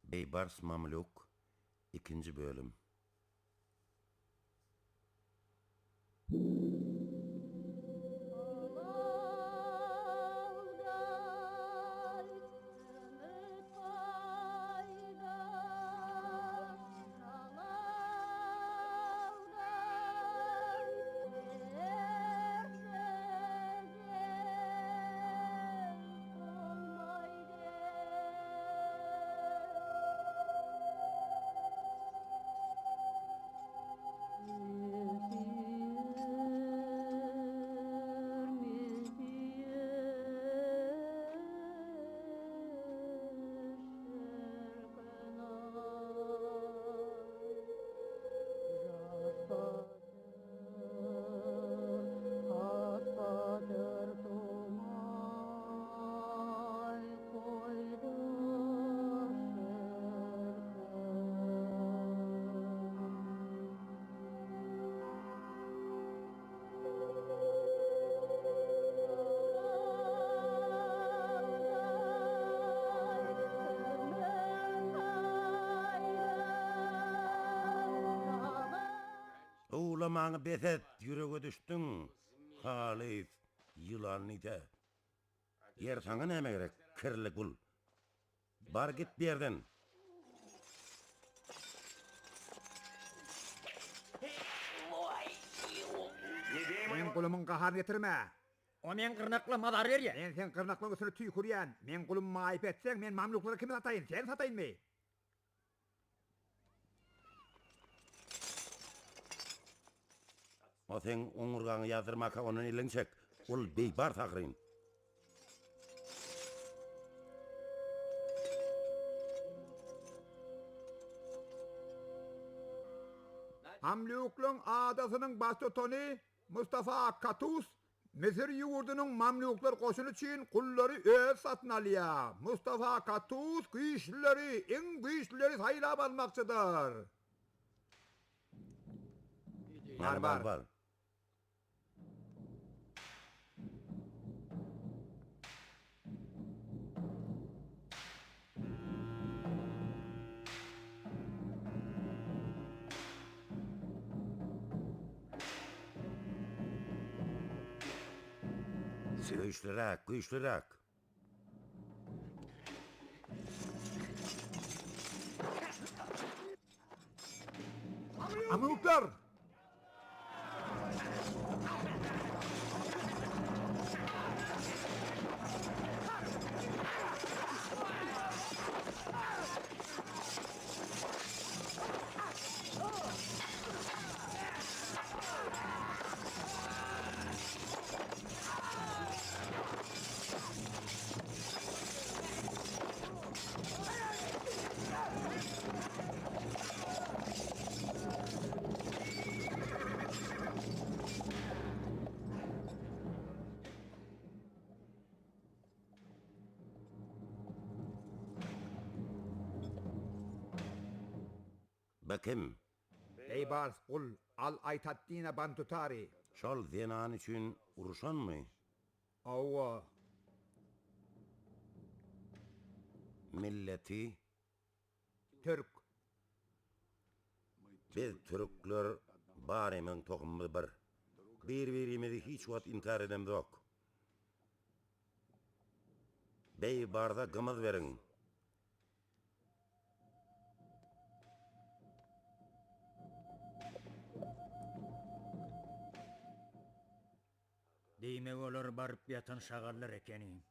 Beýbars Mamluk, ikinji bölüm. Uwlamaňy bes et, ýürege düşdüň, halys ýylan ite. Ýer saňa näme gerek, kirli gul. Bar git bu ýerden. Meň gulumyň gaharyny getirme. O meň gyrnaklyma azar berýär. Men seň gyrnaklyň üstüne tüýkürýän. Meň gulumy maýyp etseň, men mamluklara kimi sataýyn, seni sataýynmy? O seň oňurgaňy ýazdyrmaka ondan eliňi çek. Ol beýbars ahyryn. Mamlýuklaryň adasynyň baştutany Mustafa Katus Müsür ýurdunyň mamlýuklar goşuny üçin gullary özi satyn alýar. Mustafa Katus güýçlüleri, iň güýçlüleri saýlap almakçydyr. Bar, bar, bar. Güýçlüräk, güýçlüräk. Mamluklar! Bu kim? Beýbars gul Al-Aýtaddine Bantutary. Şol zenan üçin uruşanmy? Hawa. Milleti? Türk. Biz türkler barymyzyň tohumymyz bir. Bir-birimizi hiç wagt inkar edemzok. Beýbarsa gymyz beriň. Diýmek olar baryp ýatan şagallar ekeni.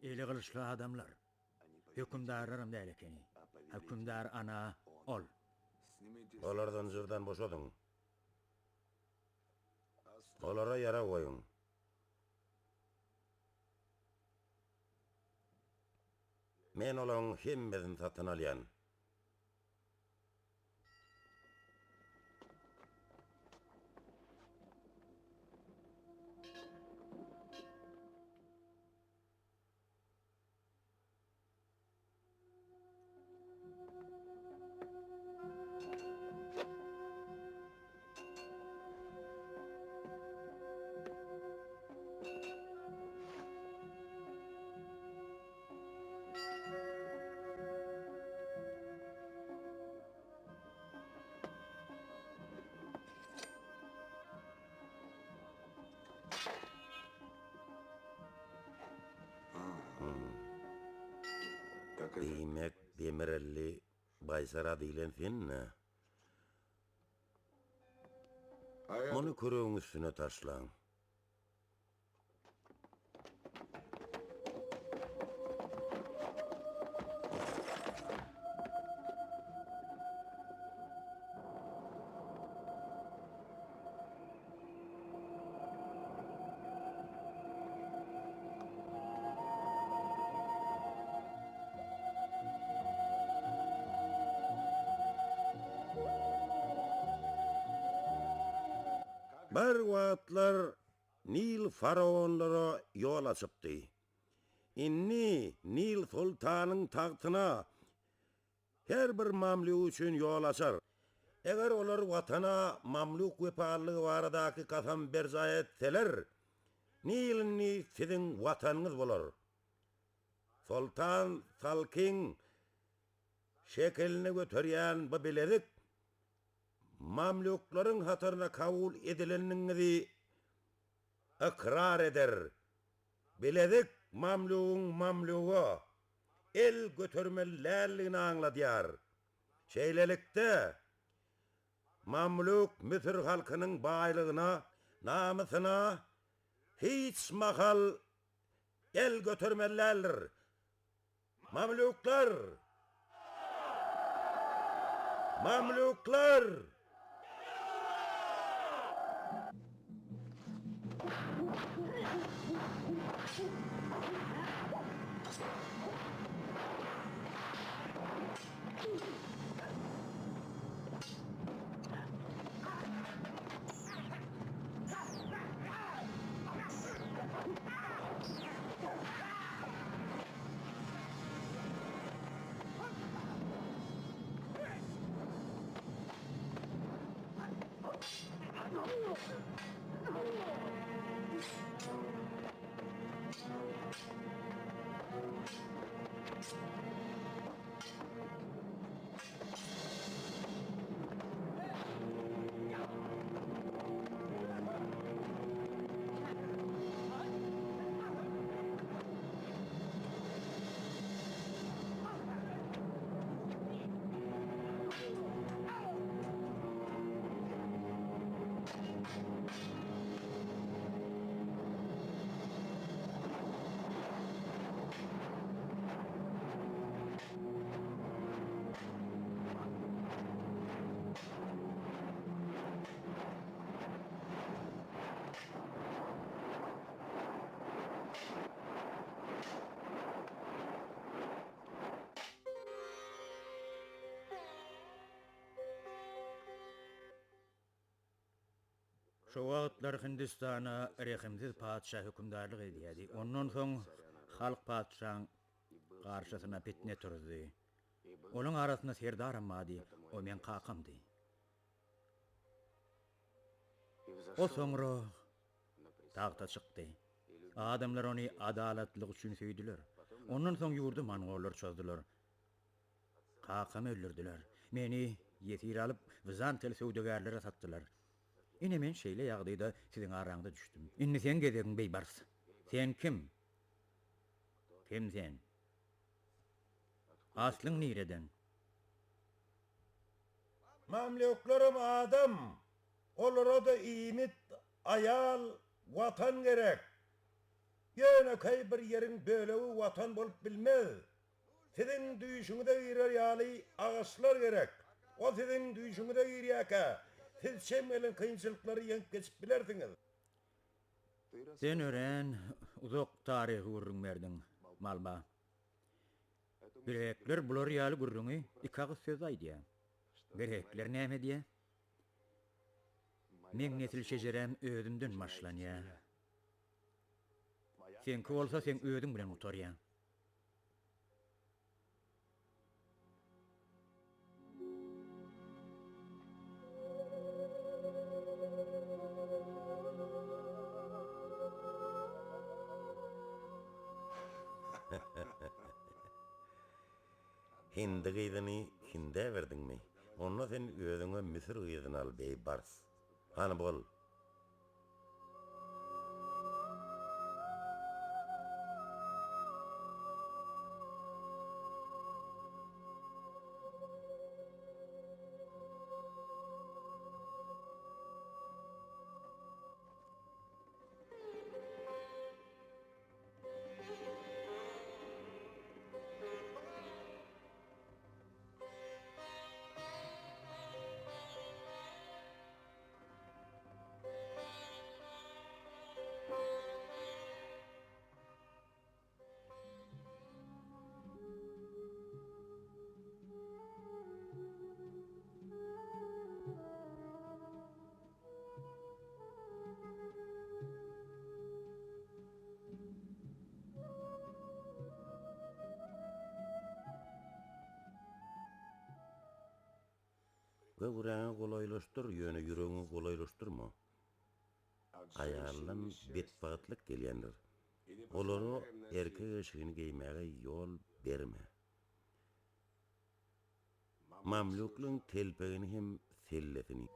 Eli gylyçly adamlar. Hökümdarlaram däl ekeni. Hökümdar ana, ol. Olary zynjyrdan boşadyň. Olara ýarag goýuň. Men olaryň hemmesini satyn alýan. Diýmek, Demirelli Baýsara diýlen sen-dä? Muny küregiň üstüne taşlaň. Bir wagtlar Nil faraonlara ýol açypdy. Indi Nil soltanyň tagtyna her bir mamlýuk üçin ýol açar. Eger olar Watana mamlýuk wepalylygy baradaky kasam berjaý etseler, Nil indi siziň Watanyňyz bolar. Soltan Salkyň şekilini göterýän bu bilezik mamlýuklaryň hataryna kabul edilendigiňizi ykrar eder. Bilezik mamlýugyň mamlýuga el götermeli däldigini aňladýar. Şeýlelikde, mamlýuk müsür halkynyň baýlygyna, namysyna hiç mahal el götermeli däldir. Mamlýuklar! Mamlýuklar! Şo wagtlar Hindistana rehimsiz patyşa hökümdarlyk edýärdi. Ondan soň halk patyşaň garşysyna pitne turuzdy. Olaň arasynda serdaram bardy, o meň kakamdy. O soňra tagta çykdy. Adamlar ony adalatlylygy üçin söýdüler. Ondan soň ýurda mongollar çozdular. Kakamy öldürdiler. Meni ýesir alyp, wizantiýaly söwdagärlere satdylar. Ine men şeýle ýagdaýda siziň araňyza düşdüm. Indi seň gezegiň Beýbars. Sen kim? Kim sen? Aslyň nireden? Mamlýuklaram adam, olara-da iýmit, aýal, watan gerek. Ýönekeý bir ýeriň bölegi watan bolup bilmez. Siziň düýşüňize girer ýaly agaçlar gerek. O siziň düýşüňize girýärkä, siz çem gelen kynçylyklary ýeňip geçip bilersiňiz. Sen örän uzak taryhy gürrüň berdiň, Malba. Grekler bular ýaly gürrüňi iki agyz sözde aýdýar. Grekler näme diýýär? Meň nesil şejeräm özümden başlanýar. Seňki bolsa seň özüň bilen gutarýar. Hindi gyzyny hindä berdiňmi? Onda sen özüňe müsür gyzyny al, Beýbars. Hany bol. Göwräňi golaýlaşdyr, ýöne ýüregiňi golaýlaşdyrma. Aýaldan betbagtlyk gelýändir. Olara erkek eşigini geýmäge ýol berme. Mamlýuklaryň telpegini hem sellesini.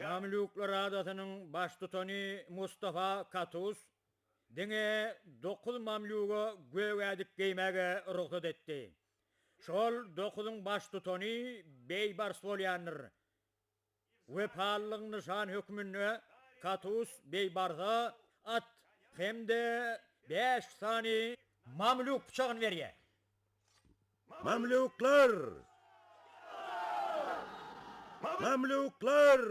Mamlýuklar adasynyň baştutany Mustafa Katus diňe dokuz mamlýuga gök ädik geýmäge rugsat etdi. Şol dokuzyň baştutany Beýbars bolýandyr. Wepalylygyň nyşany hökmünde Katus Beýbarsa at hem-de bäş sany mamlýuk pyçagyny berýär. Mamlýuklar! Mamlýuklar!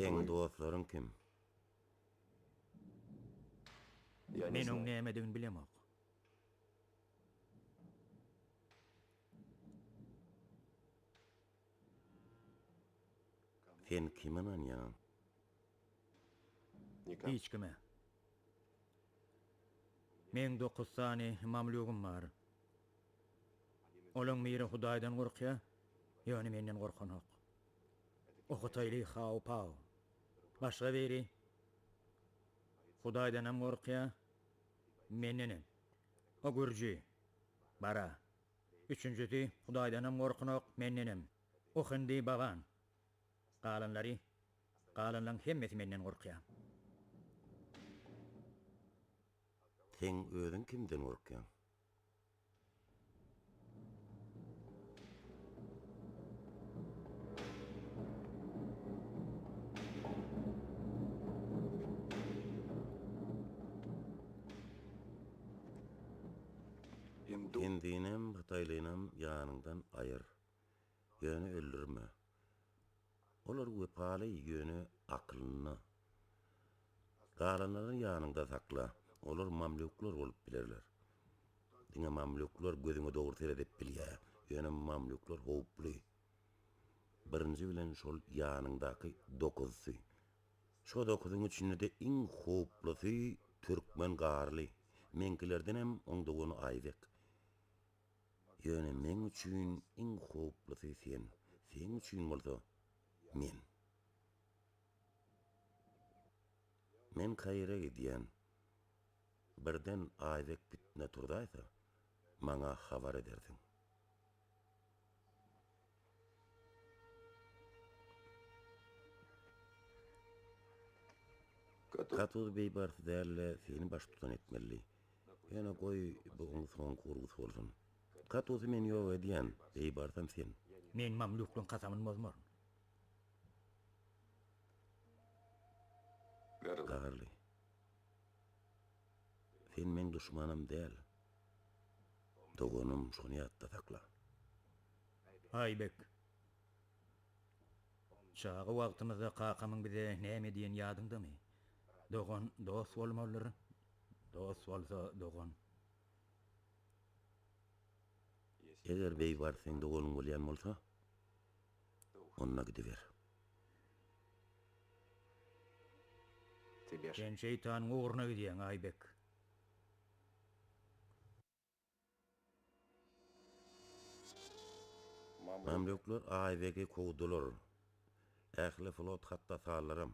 Seň dostlaryň kim? Men oň nämedigini bilemok. Sen kime ynanýaň? Hiç kime. Meň dokuz sany mamlýugym bar. Olaň biri Hudaýdan gorkýar, ýöne menden gorkanok. O hytaýly Hao Pao. Başga biri Hudaýdanam gorkýar, mendenem. O gürji. Bara. Üçünjisi Hudaýdanam gorkanok, mendenem. O hindi Baban. Galanlary, galanlaň hemmesi menden gorkýar. Seň özüň kimden gorkýaň? Hindinem, hytaýlynam ýanyňdan aýyr. Ýöne öldürme. Olar wepaly, ýöne akylynda. Galanlaryny ýanyňda sakla. Olar mamlýuklar bolup bilerler. Diňe mamlýuklar gözüňe dogry seredip bilýär. Ýöne mamlýuklar howply. Birinji bilen şol ýanyňdaky dokuzysy. Şo dokuzyň içinde-de iň howplusy türkmen Garly. Meňkilerdenem oň dogany Aýbek. Ýöne meň üçin iň howplusy sen, seň üçin bolsa men. Men Kaire gidýän. Birden Aýbek pitne turzaýsa, maňa habar edersiň. Katuz Beýbarsy däl-de, seni baştutan etmeli. Ýöne goý, bu oň soňky urgusy bolsun. Katusy men ýok edýän, Beýbarsam sen. Men mamlýuklaryň kasamyny bozmaryn. Garly. Sen meň duşmanym däl. Doganym, şony ýatda sakla. Aýbek. Çaga wagtymyzda kakamyň bize näme diýeni ýadyňdamy? Dogan dost bolmalydyr, dost bolsa dogan. Eger Beýbars seň doganyň bolýan bolsa, onda gidiber. Sen şeýtanyň ugruna gidýäň, Aýbek. Mamlükler Aýbegi kowdular. Ähli flot hatda sallaram.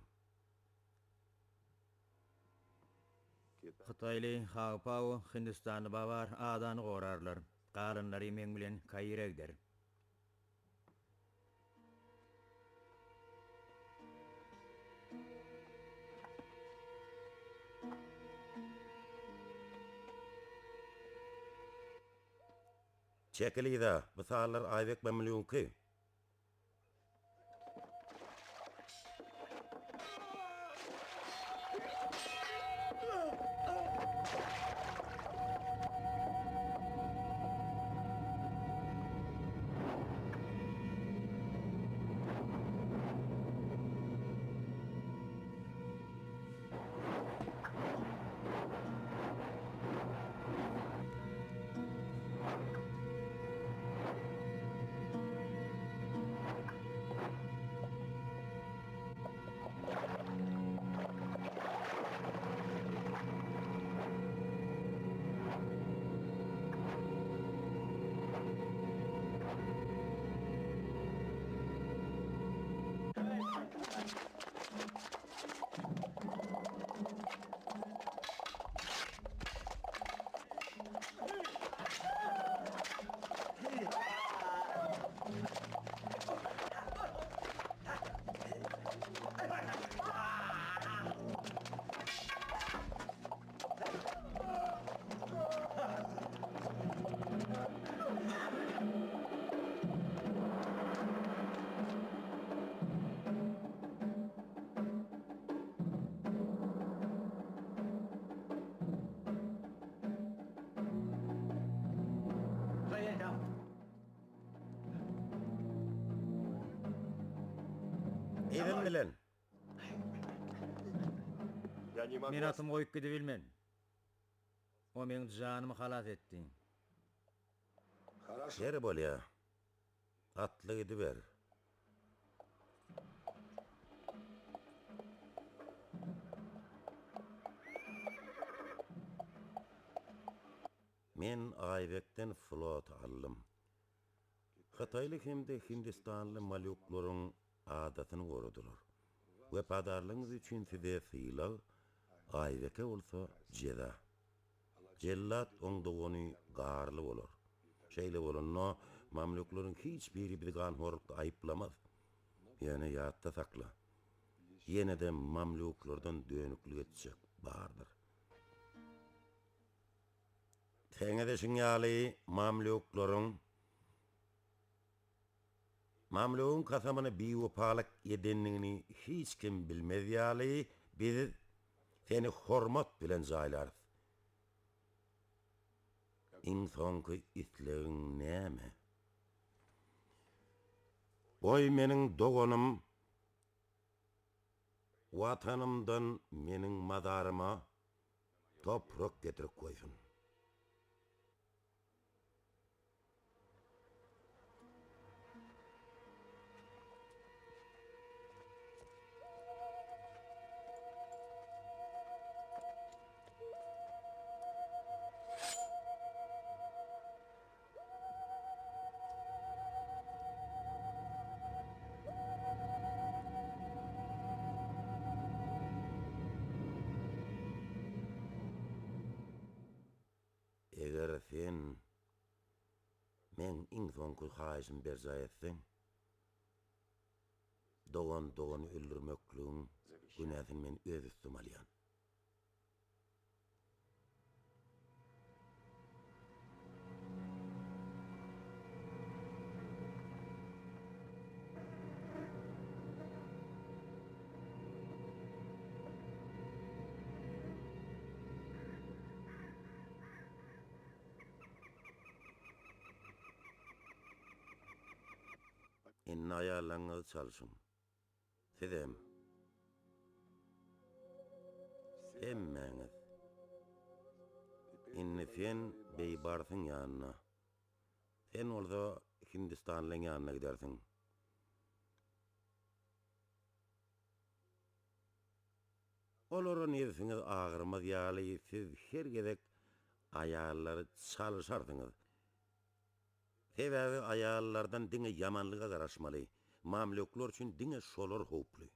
Hytaýly Hao-Pao, hindistanly Babar adany gorarlar. Galanlary meň bilen Kaire gider. Çekil yza, bu sallar Aýbek Mamlýuňky. Yzym bilen. Men atymy goýup gidibilmen. O meň janymy halas etdi. Ýeri bolýa. Atly gidiber. Men Aýbekden flot aldym. Hytaýly hem-de hindistanly malýuklaryň adasyny goradylar. Wepadarlygyňyz üçin size sylag, Aýbeke bolsa jeza. Jellat oň dogany Garly bolar. Şeýle bolanda, mamlýuklaryň hiç biri bizi ganhorlukda aýyplamaz. Ýöne ýatda sakla, ýene-de mamlýuklardan dönüklik etjek bardyr. Seň edişiň ýaly mamlýuklaryň Mamlýugyň kasamyna biwepalyk edendigini hiç kim bilmez ýaly, biz seni hormat bilen jaýlarys. Iň soňky islegiň näme? Goý, meniň doganym Watanymdan meniň mazaryma toprak getirip goýsun. Eger sen meň iň soňky haýyşymy berjaý etseň, dogan dogany öldürmekligiň günäsini men öz üstüme alýan. Indi aýallaryňyzy çalşyň. Sizem. Hemmäňiz. Indi sen Beýbarsyň ýanyna. Sen bolsa hindistanlyň ýanyna gidersiň. Olara nebsiňiz agyrmaz ýaly siz her gezek aýallary çalyşarsyňyz. Sebäbi aýallardan diňe ýamanlyga garaşmaly. Mamlükler üçin diňe şolar howply.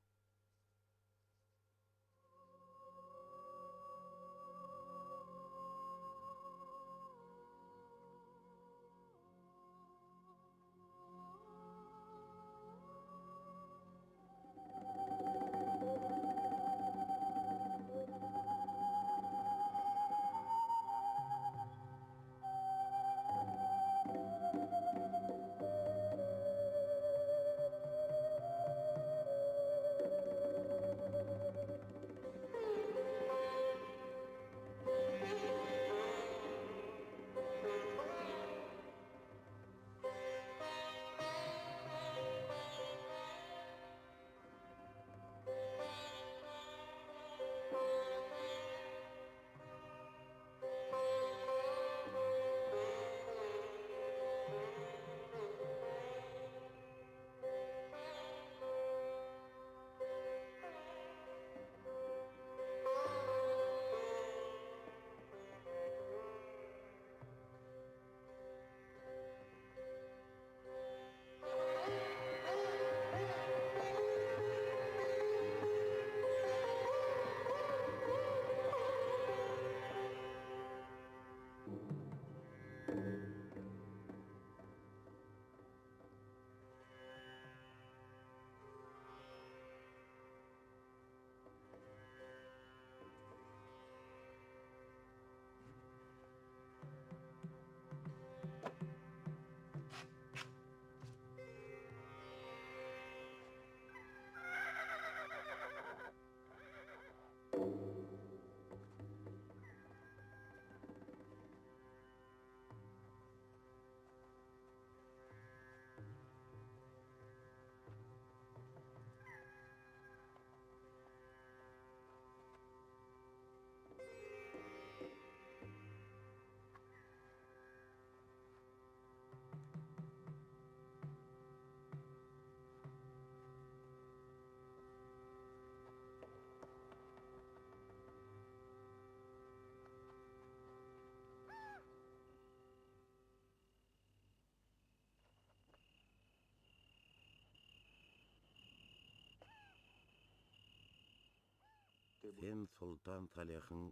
Sen Soltan Salehyň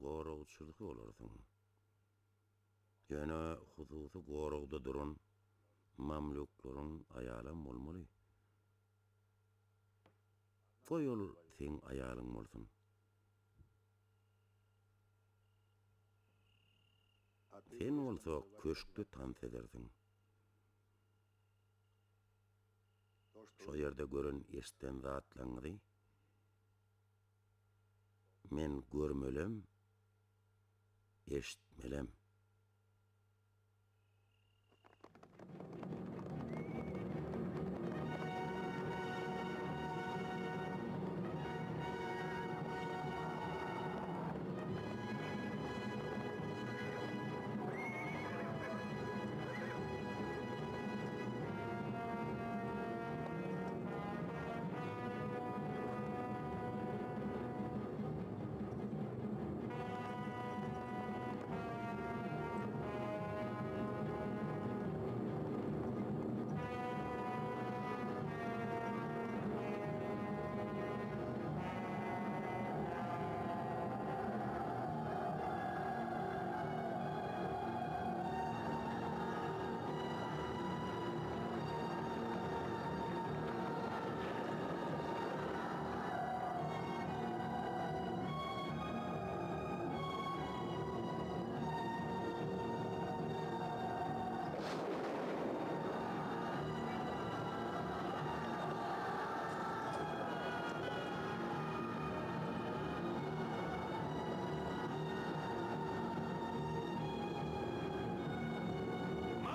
goragçysy bolarsyň. Ýöne hususy goragda duran mamlýuklaryň aýalam bolmaly. Goý ol seň aýalyň bolsun. Sen bolsa köşkde tans edersiň. Şo ýerde gören eşden zatlaňyzy men görmelem, eşitmelem.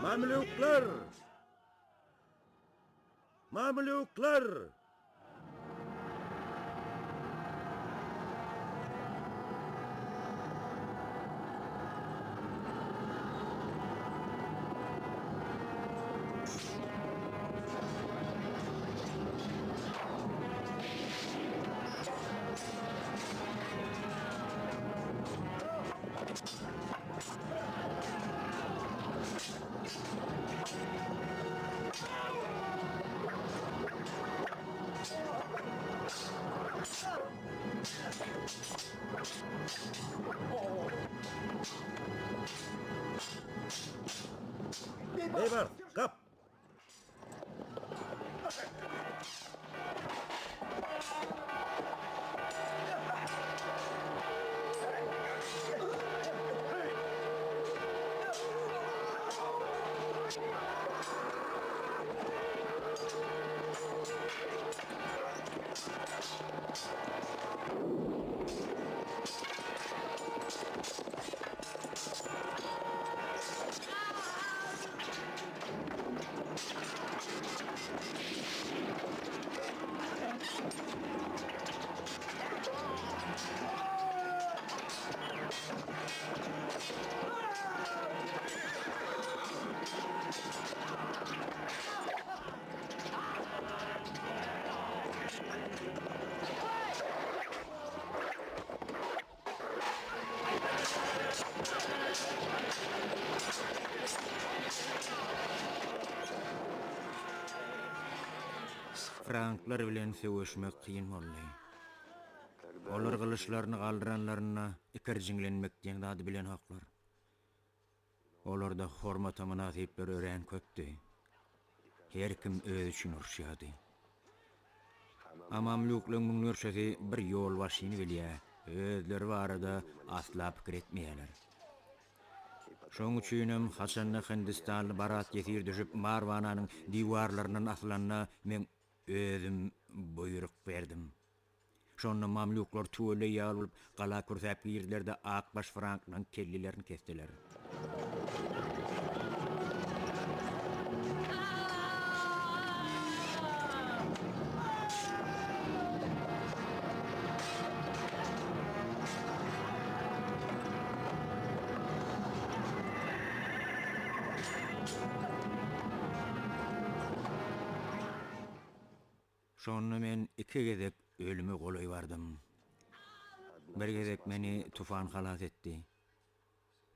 Mamlýuklar! Mamlýuklar! Beýbars, gap! Franklar bilen söweşmek kyn boldy. Olar gylyçlaryny galdyranlarynda ikirjiňlenmek diýen zady bilenoklar. Olarda hormata mynasyplar örän köpdi. Her kim özi üçin uruşýardy. A mamlýuklaryň müňlerçesi bir ýolbaşçyny bilýär, özleri barada asla pikir etmeýärler. Şonuň üçinem haçanda hindistanly Barat ýesir düşüp Marwananyň diwarlaryndan asylanda meň özüm buýruk berdim. Şonda mamlýuklar tüweleý ýaly bolup, gala kürsäp girdiler-de, akbaş franklaryň kellelerini kesdiler. Şonda men iki gezek ölüme golaý bardym. Bir gezek meni tufan halas etdi.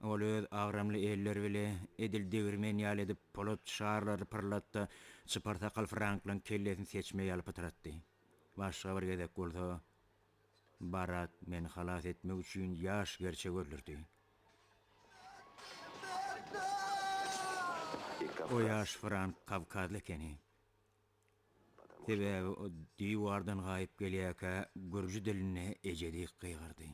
Ol öz agramly elleri bile edil degirmen ýaly edip polat şarlary pyrlatdy, çypar sakal franklaň kellesini seçme ýaly pytratdy. Başga bir gezek bolsa, Barat meni halas etmek üçin ýaş gerçegi öldürdi. O ýaş frank kawkazly ekeni. Sebäbi o diwardan gaýyp gelýärkä gürji dilinde eje diýip gygyrdy.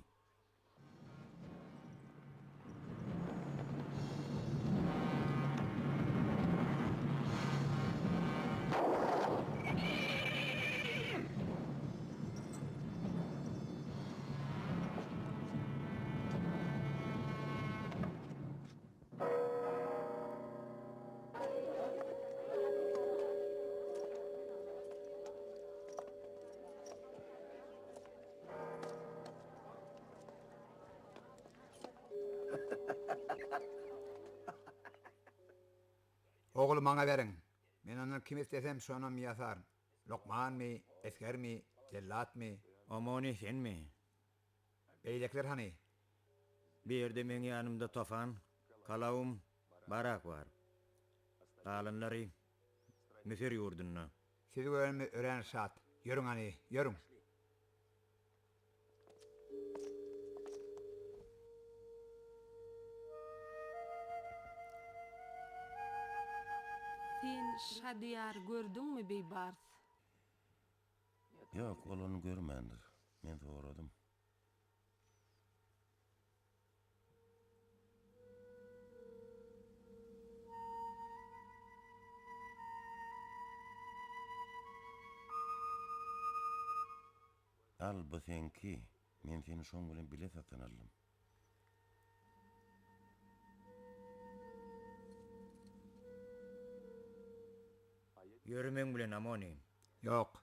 Ogly maňa beriň. Men ondan kim islesem, şonam ýasaryn. Lukmanmy, esgermi, jellatmy? Omoni senmi? Beýlekiler hany? Bu ýerde meň ýanymda Tofan, Kalawum, Barak bar. Galanlary Müsür ýurdunda. Sizi görenime örän şat. Ýörüň hany, ýörüň! Sen Şadyýary gördüňmi, Beýbars? Ýok, ol ony görmändir. Men soradym. Al, bu seňki. Men seni şoň bilen bile satyn aldym. Ýöri meň bilen, Amoni. Ýok.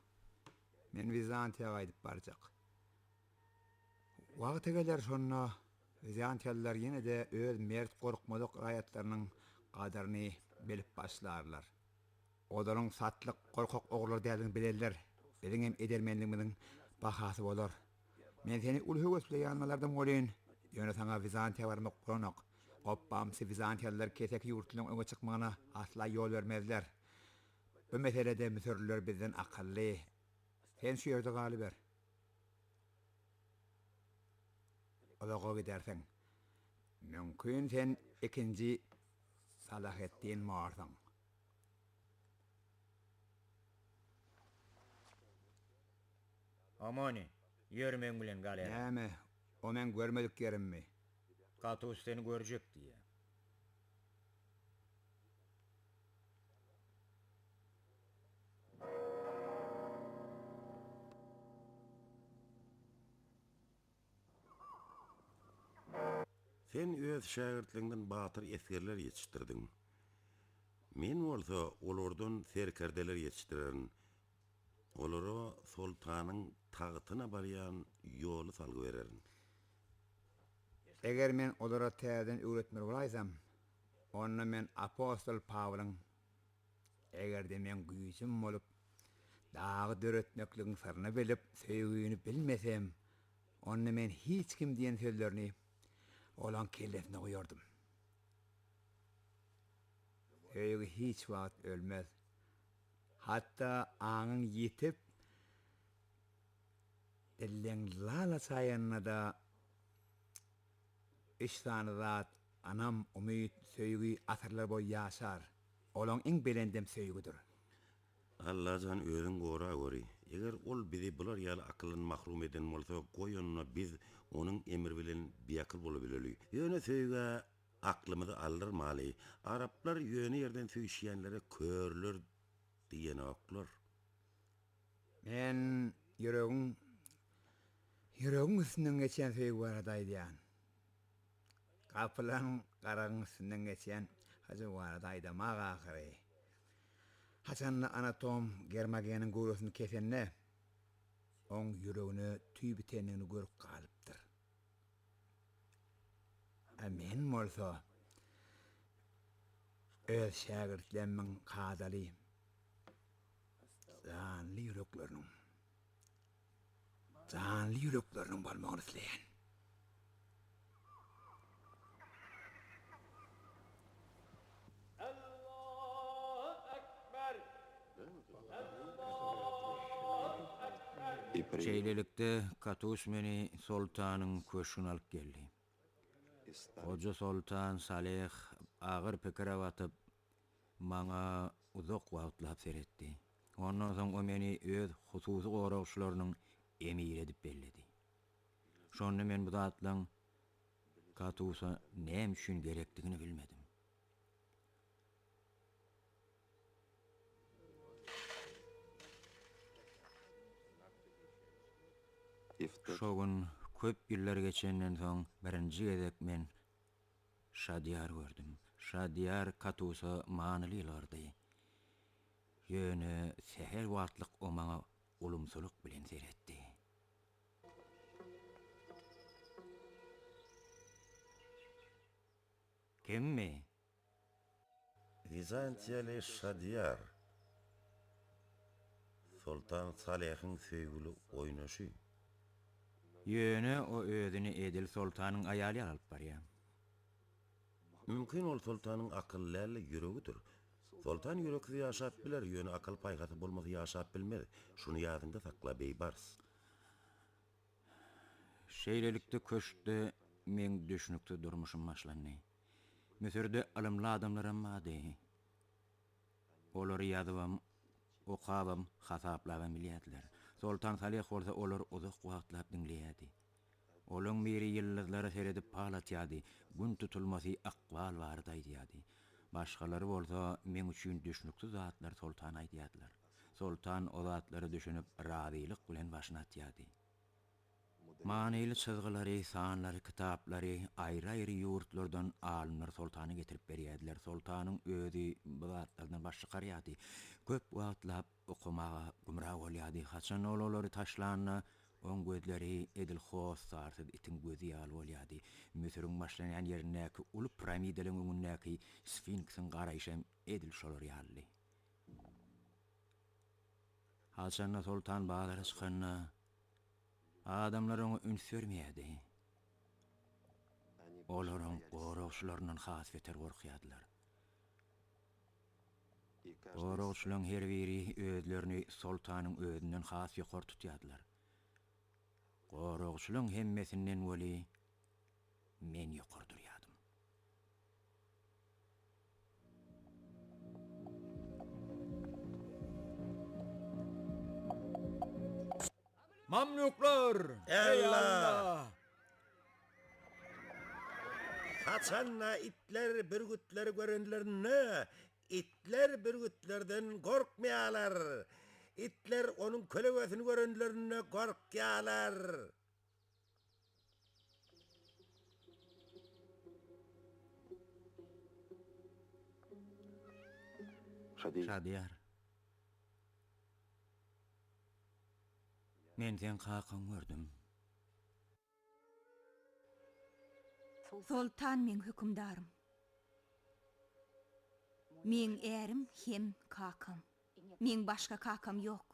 Men Wizantiýa gaýdyp barjak. Wagty geler şonda wizantiýalylar ýene-de öz mert gorkmadyk raýatlarynyň gadyryny bilip başlarlar. Olaryň satlyk, gorkak ogullar däldigini bilerler. Biziň hem edermenligimiziň bahasy bolar. Men seni uly höwes bilen ýanyma alardym welin, ýöne saňa Wizantiýa barmak bolanok. Gopbamsy wizantiýalylar keseki ýurtlaryň öňe çykmagyna asla ýol bermezler. Bu meselede müsürliler bizden akylly. Sen şu ýerde galyber. Uzaga gidersiň. Mümkin sen ikinji. Salaheddin Morsuň. Omoni, ýör meň bilen galera. Näme, o meň görmedik ýerimmi? Katus seni görjek diýýä. Sen öz şägirtleriňden batyr esgerler ýetişdirdiň. Men bolsa olardan serkerdeler ýetişdirerin. Olara soltanyň tagtyna barýan ýoly salgy bererin. Eger men olara täzeden öwretmeli bolaýsam, onda men apostol Pawlyň, Eger-de meň güýjüm bolup, dagy döretmekligiň syryny bilip, söýgini bilmesem, onda men hiç kim diýen sözlerini olaň kellesine guýardym. Söýgi hiç wagt ölmez. Hatda aňyň ýitip, dilleň lal açaýanda-da üç sany zat, ynam, umyt, söýgi asyrlar boýy ýaşar. Olaň iň belendem söýgüdir. Allajan özüň goragöri. Eger ol bizi bular ýaly akyldan mahrum eden bolsa, goý onda biz onuň emri bilen biakyl bolubileli. Ýöne söýgä aklymyzy aldyrmaly. Araplar ýöne ýerden söýüşýänlere körler diýenoklar. Men ýüregiň ýüregiň üstünden geçýän söýgi barada aýdýan. Gapylan garagyň üstünden geçýän hyjuw barada aýdamag ahyry. Haçanda anatom Germogeniň göwresini kesende, oň ýüregine tüý bitendigini görüp galypdyr. A men bolsa öz şägirtlerimiň kadaly, janly ýürekleriniň Janly ýürekleriniň bolmagyny isleýän. Şeýlelikde, Katus meni soltanyň köşgüne alyp geldi. Hoja soltan Saleh agyr pikire batyp, Maňa uzak wagtlap seretdi. Ondan soň o meni öz hususy goragçylarynyň emiri edip belledi. Şonda men bu zatlaň Katusa näme üçin gerekdigini bilmedim. Şo gün köp ýyllar geçenden soň birinji gezek men Şadyýar gördüm. Şadyýar Katusa manyly ýylgyrdy. Ýöne sähel wagtlyk o maňa ulumsylyk bilen seretdi. Kimmi? Wizantiýaly Şadyýar, Soltan Salehiň söýgüli oýnaşy. Ýöne o özüni edil soltanyň aýaly ýaly alyp barýar. Mümkin ol soltanyň akyly däl-de ýüregidir. Soltan ýüreksiz ýaşap biler, ýöne akyl-paýhasy bolmasa ýaşap bilmez. Şuny ýadyňda sakla, Beýbars. Şeýlelikde köşkde meň düşnüksiz durmuşym başlandy. Müsürde ylymly adamlaram bardy. Olar ýazybam, okabam, hasaplabam bilýärdiler. Soltan Salyh bolsa olary uzak wagtlap diňleýärdi. Olaň biri ýyldyzlara seredip pal atýardy, gün tutulmasy, ykbal barada aýdýardy. Başgalary bolsa meň üçin düşnüksiz zatlary soltana aýdýardylar. Soltan o zatlara düşünip, razylyk bilen başyny atýardy. Manyly çyzgylary, sanlary, kitaplary aýry-aýry ýurtlardan alymlar soltana getirip berýärdiler. Soltanyň özi bu zatlardan baş çykarýardy. Köp wagtlap okamaga gümra bolýardy. Haçan ol olary taşlanda, oň gözleri edil hossarsyz itiň gözi ýaly bolýardy. Müsüriň başlanýan ýerindäki uly piramidalaryň öňündäki sfinksiň garaýşam edil şolar ýalydy. Haçanda soltan bazara çykanda, adamlar oňa üns bermeýärdi. Olar oň goragçylaryndan has beter gorkýardylar. Goragçylaryň her biri özlerini soltanyň özünden has ýokary tutýardylar. Goragçylaryň hemmesinden weli men ýokary durýardym. Mamluklar! Eý Alla! Haçanda itler bürgütleri görenlerinde, itler bürgütlerden gorkmaýarlar. Itler onuň kölegesini görenlerinde gorkýarlar. Şadyýar. Men seň kakaňy gördüm. Soltan meň hökümdarym. Meň ärim hem kakam. Meň başga kakam ýok.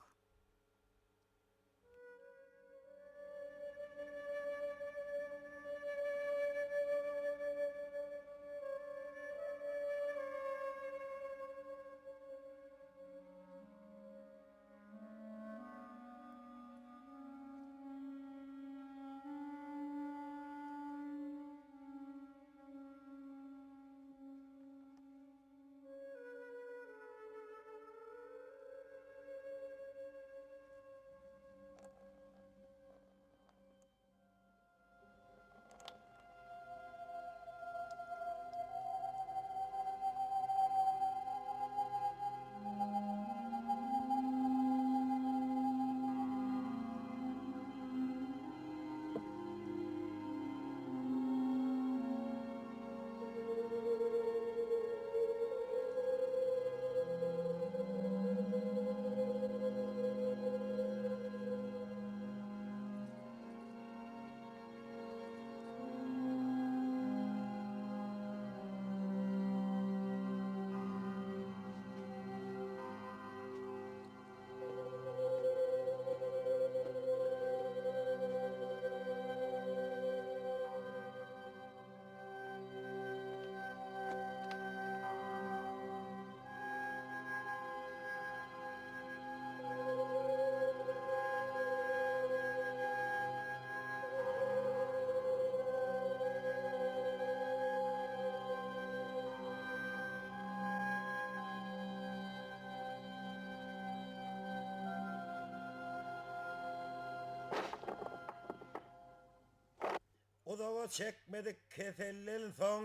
Uzaga çekmedik keselden soň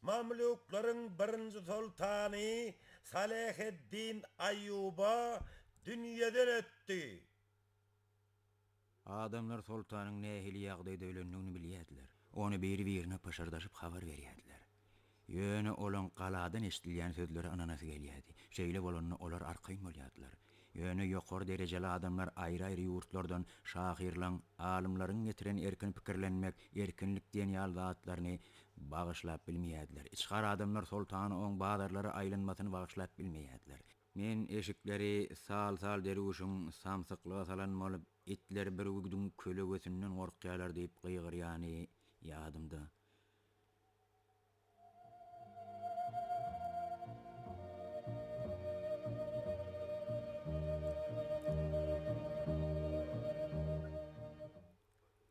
mamlýuklaryň birinji soltany Saleheddin Aýýuba dünýeden ötdi. Adamlar soltanyň nähili ýagdaýda ölendigini bilýärdiler. Ony biri-birine pyşyrdaşyp habar berýärdiler. Ýöne olaň galadan eşidilýän sözlere ynanasy gelýärdi. Şeýle bolanda olar arkaýyn bolýardylar. Ýöne ýokary derejeli adamlar aýry-aýry ýurtlardan şahyrlaň, alymlaryň getiren erkin pikirlenmek, erkinlik diýen ýaly zatlaryny bagyşlap bilmeýärdiler. Içgara adamlar soltany oň bazarlara aýlanmasyny bagyşlap bilmeýärdiler. Men eşikleri sal-sal derwüşiň samsyklyga salan bolup, itler bürgüdiň kölegesinden gorkýarlar diýip gygyrýany ýadymda.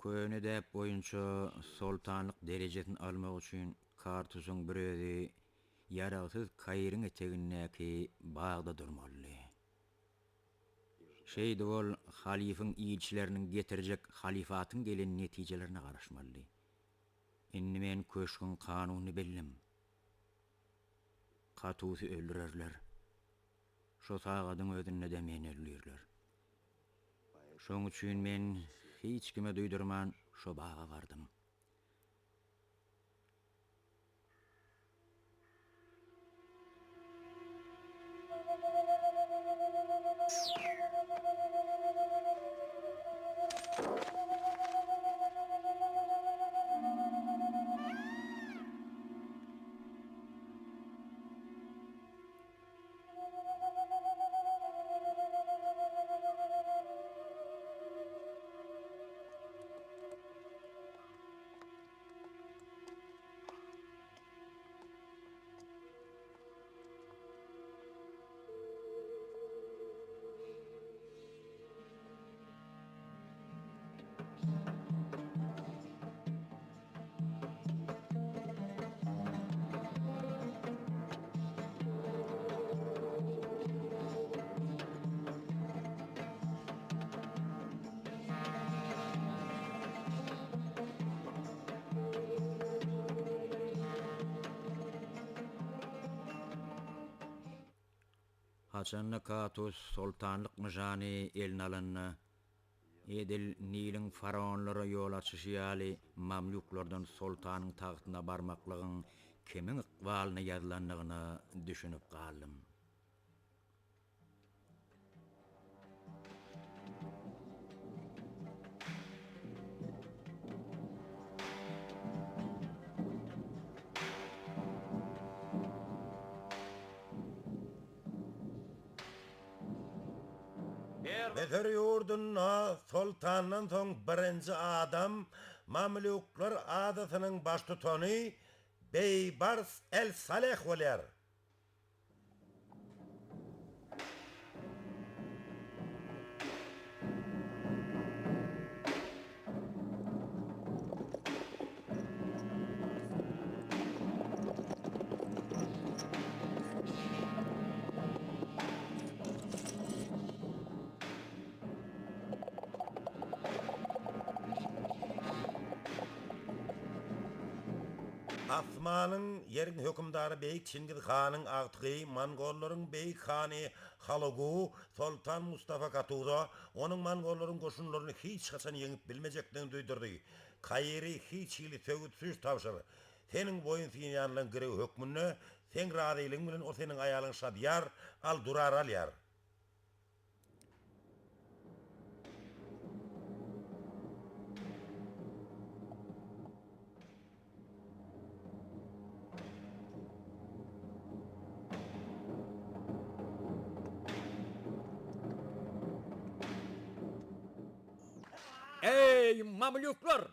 Köne däp boýunça soltanlyk derejesini almak üçin Kartusyň bir özi ýaragsyz Kairiň etegindäki bagda durmalydy. Şeýdip ol halyfyň ilçileriniň getirjek halyfatyň gelen netijelerine garaşmalydy. Indi men köşgüň kanunyny bildim. Katusy öldürerler. Şo sagadyň özünde-de meni öldürerler. Şoň üçin men hiç kime duýdurman şo baga bardym. Haçanda Katus soltanlyk nyşany eline alanda, edil Niliň faraonlara ýol açyşy ýaly mamlýuklardan soltanyň tagtyna barmaklygyň kimiň ykbalyna ýazylandygyna düşünip galdym. Müsür ýurdunda soltandan soň birinji adam mamlýuklar adasynyň baştutany Beýbars el-Saleh bolýar. Asmanyň, ýeriň hökümdary beýik Çingiz hanyň agtygy, mongollaryň beýik hany Halagu soltan Mustafa Katuza onuň mongollaryň goşunlaryny hiç haçan ýeňip bilmejekdigini duýdurdy. Kairi hiç hili söwüt-süýş tabşyr. Seniň boýun synýanlygyň girewi hökmünde, seň razylygyň bilen ol seniň aýalyň Şadyýar al-Durary alýar. Eý, mamlýuklar!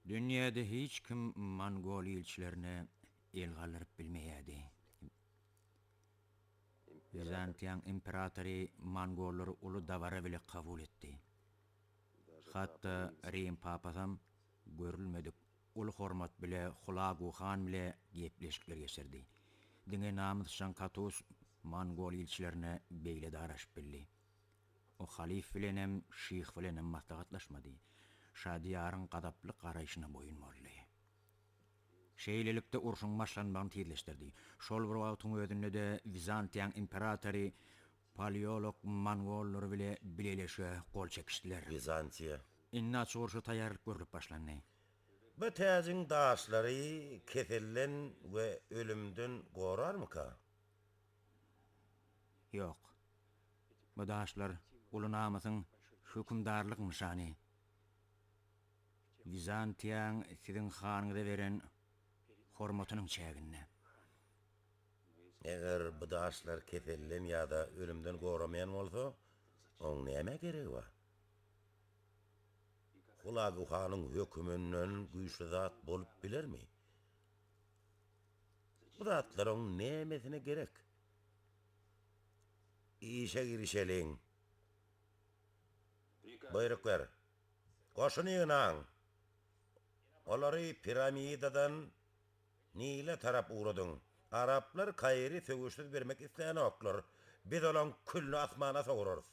Dünýäde hiç kim mongol ilçilerine el galdyryp bilmeýärdi. Wizantiýaň imperatory mongollary uly dabara bile kabul etdi. Hatda Rim papasam görülmedik uly hormat bile Hulagu han bile gepleşikler geçirdi. Diňe namysjaň Katus mongol ilçilerine beýle daraşyp bildi. O halyf bilenem, şyh bilenem maslahatlaşmady. Şadyýaryň gazaply garaýşyna boýun boldy. Şeýlelikde urşuň başlanmagyny tizleşdirdi. Şol bir wagtyň özünde-de Wizantiýaň imperatory Paleolog mongollary bile bileleşige gol çekişdiler. Wizantiýa. Indi açyk urşa taýýarlyk görlüp başlandy. Bu täjiň daşlary keselden we ölümden gorarmyka? Ýok. Bu daşlar uly namysyň, hökümdarlygyň nyşany. Wizantiýaň siziň hanyňyza beren hormatynyň çäginde. Eger bu daşlar keselden ýa-da ölümden goramaýan bolsa, oň nämä geregi bar? Hulagu hanyň höküminden güýçli zat bolup bilermi? Bu zatlar oň nämesine gerek? Işe girişeliň. Buýruk ber. Goşun ýygnaň. Olary piramidadan Nile tarap ugradyň. Araplar Kairi söweşsiz bermek islänoklar. Biz olaň külüni asmana sowurarys.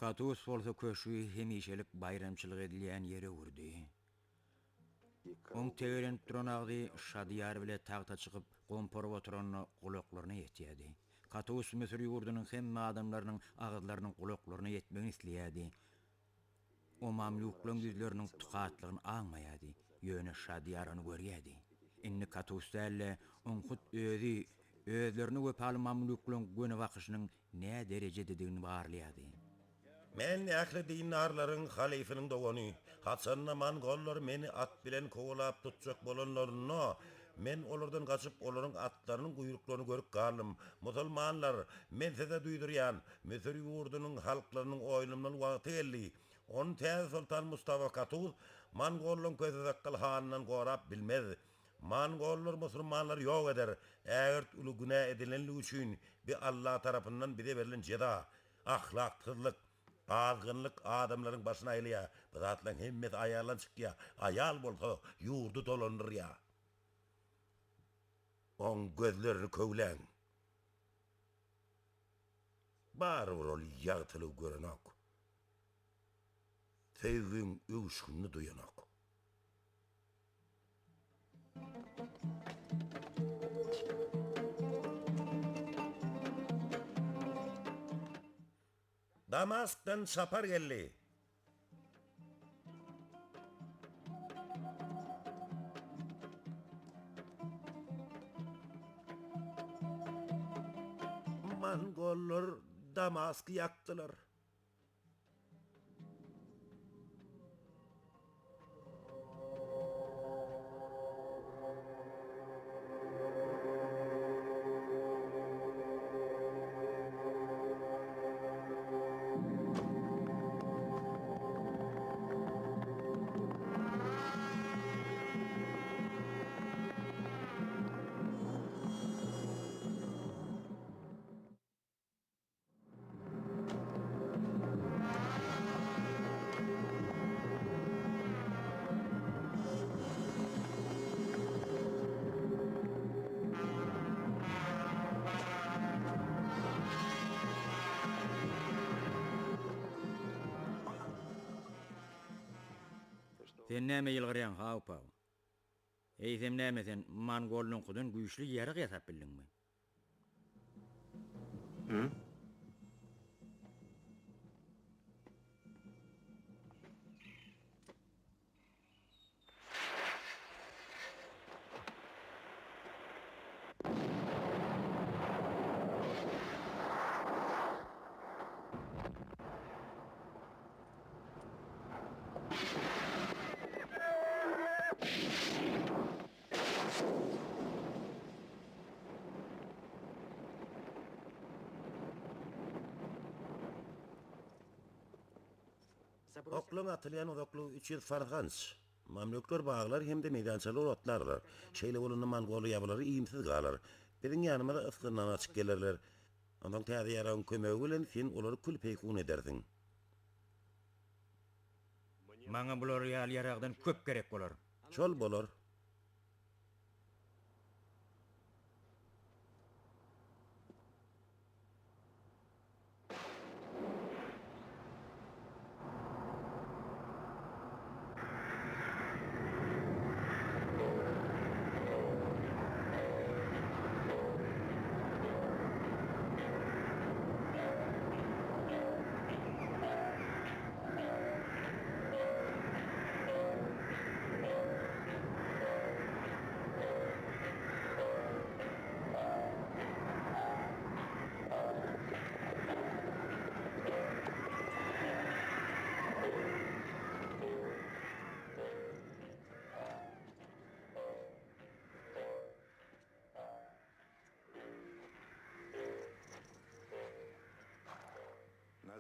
Katus bolsa köşgi hemişelik baýramçylyk edilýän ýere öwürdi. Oň tegelenip duran agzy Şadyýar bile tagta çykyp, gomparyp oturanda gulaklaryna ýetýärdi. Katus Müsür ýurdunyň hemme adamlarynyň agyzlarynyň gulaklaryna ýetmegini isleýärdi. O mamlýuklaryň ýüzleriniň tukatlygyny aňmaýardy, ýöne Şadyýar ony görýärdi. Indi Katus däl-de, oň hut özi özlerine wepaly mamlýuklaryň göni bakyşynyň nä derejededigini barlaýardy. Men ähli dindarlaryň halyfynyň dogany. Haçanda mongollar meni at bilen kowalap tutjak bolanlarynda, men olardan gaçyp, olaryň atlarynyň guýruklaryny görüp galdym. Musulmanlar, men size duýdurýan, Müsür ýurdunyň halklarynyň oýlanmaly wagty geldi. Ony täze soltan Mustafa Katuz mongollaryň kösesakgal hanyndan gorap bilmez. Mongollar musulmanlary ýok eder. Ägirt uly günä edilenligi üçin bi Alla tarapyndan bize berlen jeza. Ahlaksyzlyk, azgynlyk adamlaryň başyny aýlaýar. Bu zatlaryň hemmesi aýaldan çykýar. Aýal bolsa ýurdy dolandyrýar. Oň gözlerini köwläň. Barybir ol ýagtylygy görenok. Söýgiň öwüşginini duýanok. Damaskdan çapar geldi. Mongollar Damasky ýakdylar. Sen näme ýylgyrýaň, haw-paw? Eýsem näme sen mongolyňkydan güýçli ýarag ýasap bildiňmi? Oklaň atylýan uzaklygy 300 farhanç. Mamlükler baglar hem-de meýdançalar otlarlar. Şeýle bolanda mongol ýabylary iýmsiz galar. Biziň ýanymyza ysgyndan gaçyp gelerler. Onsoň täze ýaragyň kömegi bilen sen olary kül-peýkun edersiň. Maňa bular ýaly ýaragdan köp gerek bolar. Şol bolar.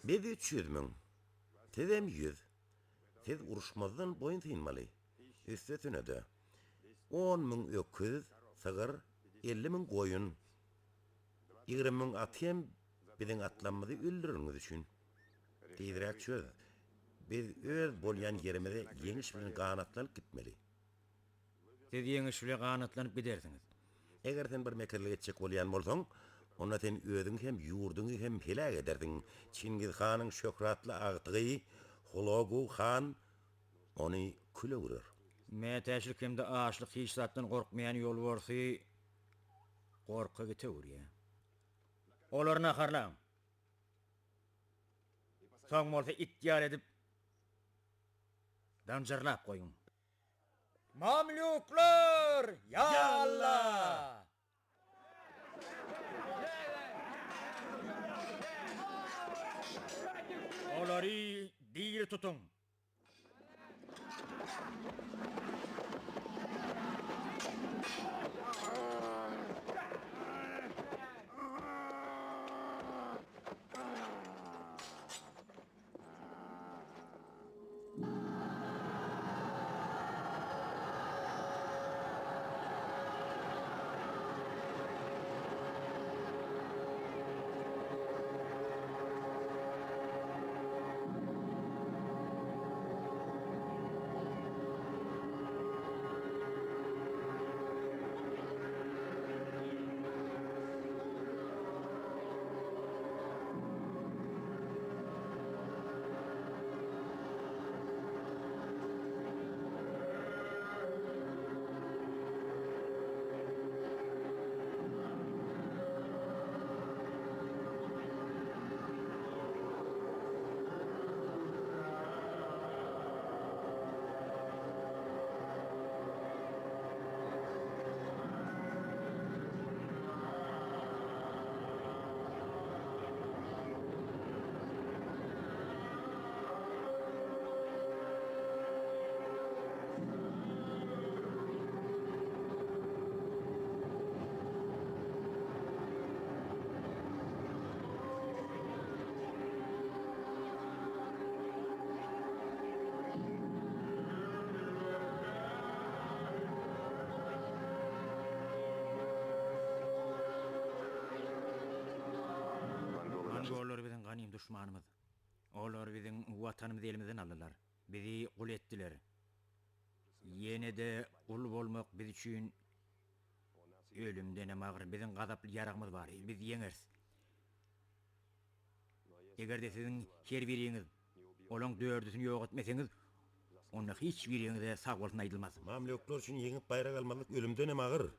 Biz 300 müň. Sizem 100. Siz uruşmazdan boýun synmaly. Üstesine-de, on müň öküz, sygyr, 50 müň goýun, 20 müň at hem biziň atlamyzy öldüreniňiz üçin. Tizräk çöz. Biz öz bolýan ýerimize ýeňiş bilen ganatlanyp gitmeli. Siz ýeňiş bile ganatlanyp gidersiňiz. Eger sen bir mekirlik etjek bolýan bolsaň, onda sen özüňi hem, ýurduňy hem heläk edersiň. Çingiz hanyň şöhratly agtygy Hulagu han ony küle öwrer. Mätäçlik hem-de açlyk hiç zatdan gorkmaýan ýolbarsy gorka gite öwürýär. Olary naharlaň. Soň bolsa it ýaly edip. Zynjyrlap goýuň. Mamlýuklar, ýa Alla! Olary diri tutuň! Mongollar biziň ganym duşmanymyz. Olar biziň watanymyzy elimizden aldylar. Bizi gul etdiler. Ýene-de gul bolmak biz üçin ölümdenem agyr. Biziň gazaply ýaragymyz bar. Biz ýeňeris. Eger-de siziň her biriňiz olaň dördüsini ýok etmeseňiz, onda hiç biriňize sag bolsun aýdylmaz. Mamlýuklar üçin ýeňip baýrak almazlyk ölümdenem agyr.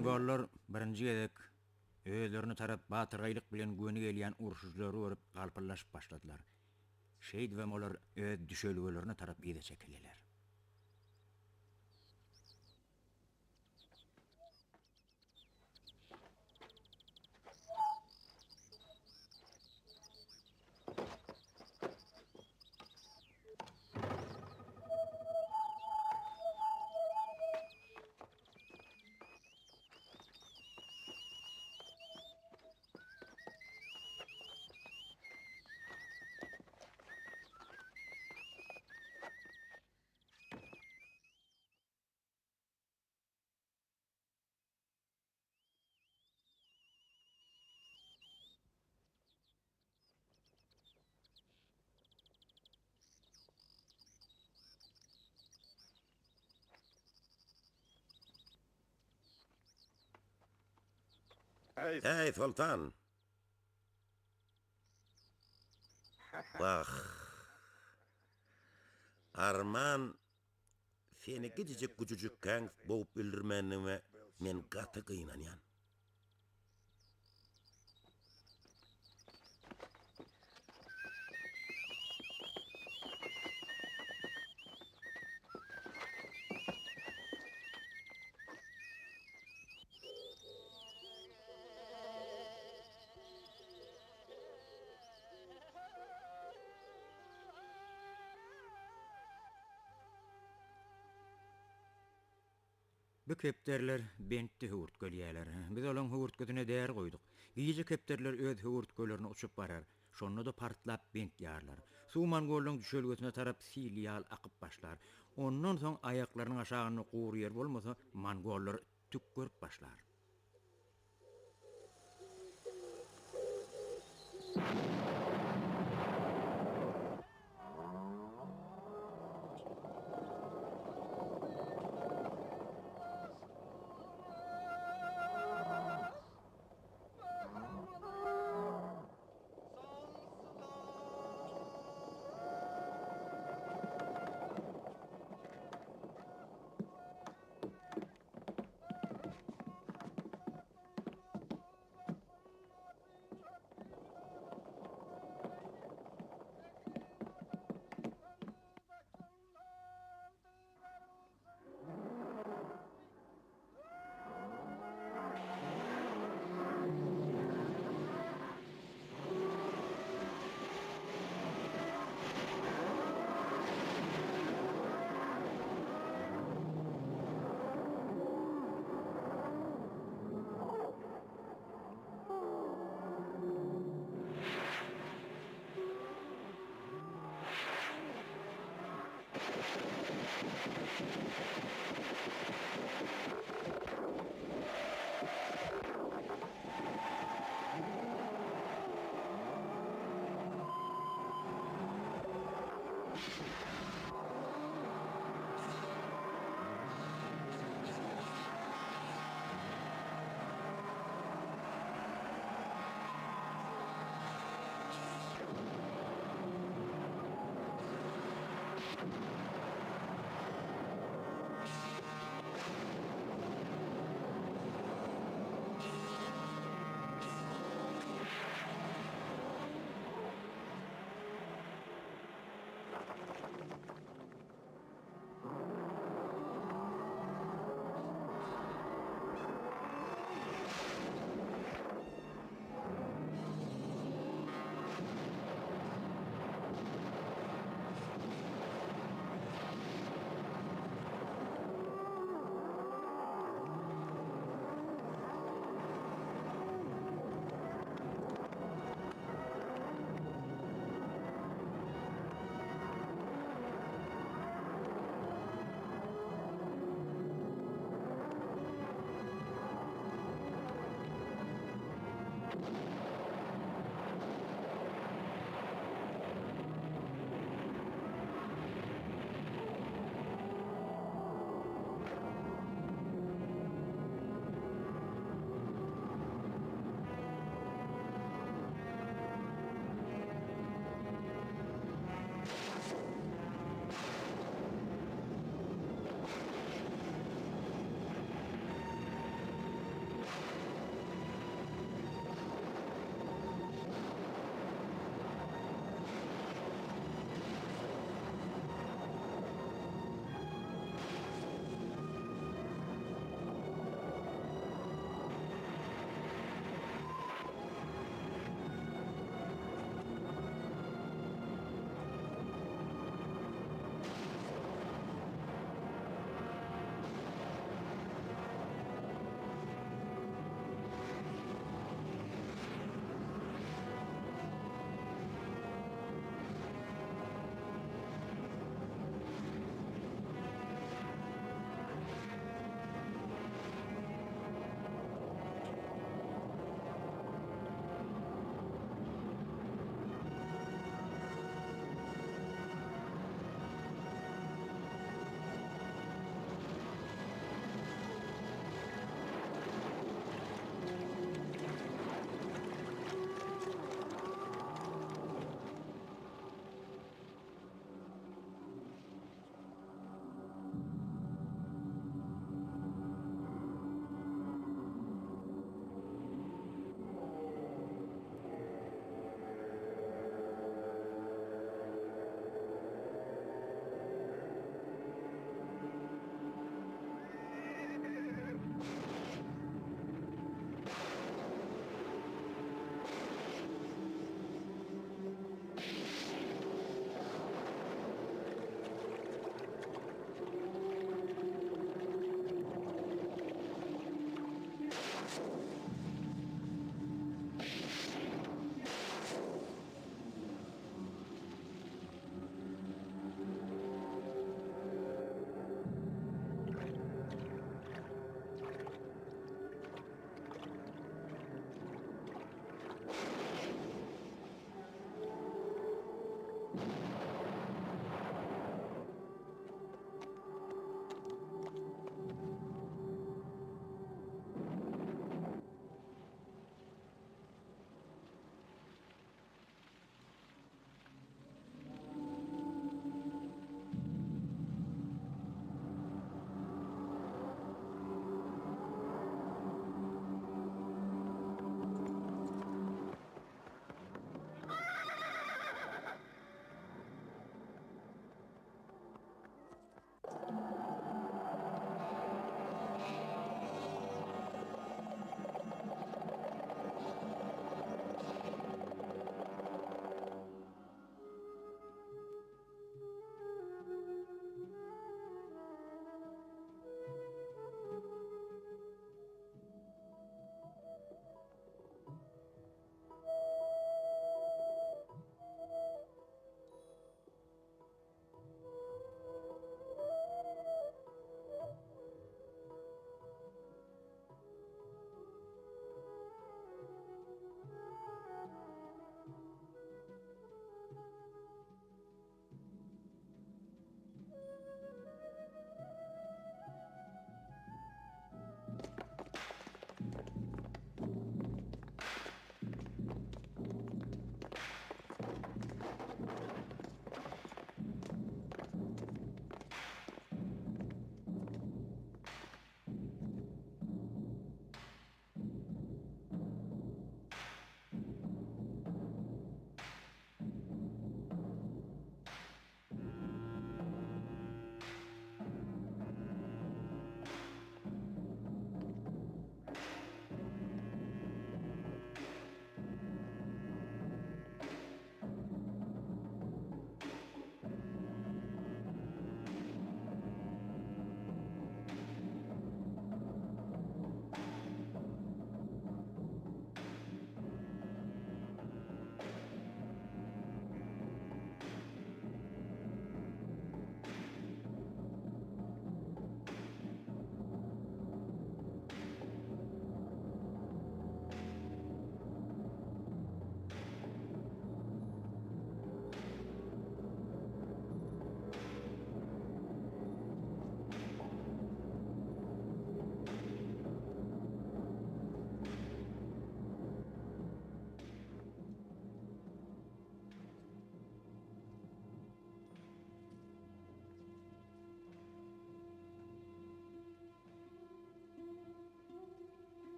Mongollar birinji gezek özlerine tarap batyrgaýlyk bilen göni gelýän urşujylary görüp galpyldaşyp başladylar. Şeýdibem olar öz düşelgelerine tarap yza çekildiler. Äý, Soltan! Wah! Arman, seni gijijik güjüjikkäň bogup öldürmändigime men gaty gynanýan. Bu kepderiler bentde höwürtgelýärler. Biz olaň höwürtgesine däri goýduk. Gije kepderiler öz höwürtgelerine uçup barar. Şonda-da partlap bent ýarylar. Suw mongollaň düşelgesine tarap sil ýaly akyp başlar. Ondan soň aýaklarynyň aşagynda gury ýer bolmasa, mongollar tük görüp başlar.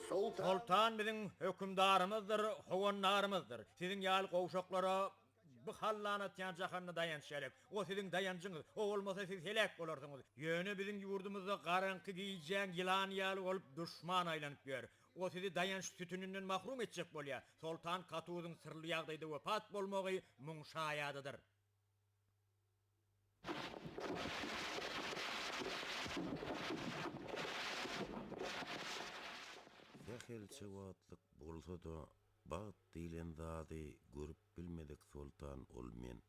Soltan biziň hökümdarymyzdyr, howandarymyzdyr. Siziň ýaly gowşaklara bu hallan atýan jahanda daýanç gerek. O siziň daýanjyňyz. O bolmasa siz heläk bolarsyňyz. Ýöne biziň ýurdumyzda garaňky gijäň ýylany ýaly bolup duşman aýlanyp ýör. O sizi daýanç sütüninden mahrum etjek bolýar. Soltan Katuzyň syrly ýagdaýda wepat bolmagy muň şaýadydyr. Sähelçe wagtlyk bolsa-da bagt diýlen zady görüp bilmedik soltan ol men.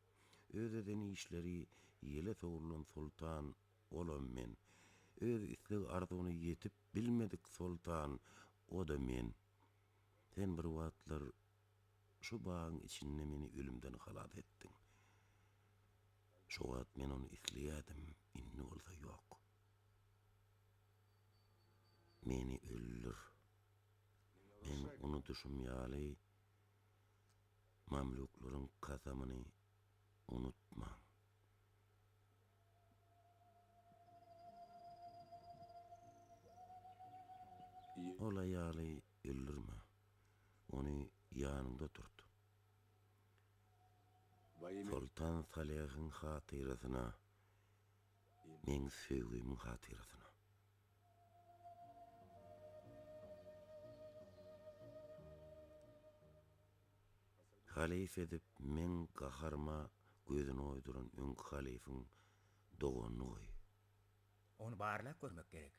Öz eden işleri ýele sowrulan soltan olam men. Öz isleg-arzuwyna ýetip bilmedik soltan o-da men. Sen bir wagtlar şu bagyň içinde meni ölümden halas etdiň. Şo wagt men ony isleýärdim, indi bolsa ýok. Meni öldür. Meň unudyşym ýaly mamlýuklaryň kasamyny unutmaň. Ol aýaly öldürme. Ony ýanyňda tut. Soltan Salehiň hatyrasyna, meň söýgimiň hatyrasyna. Halyf edip meň gaharyma gözüni oýduran öňki halyfyň doganyny goý. Ony barlap görmek gerek.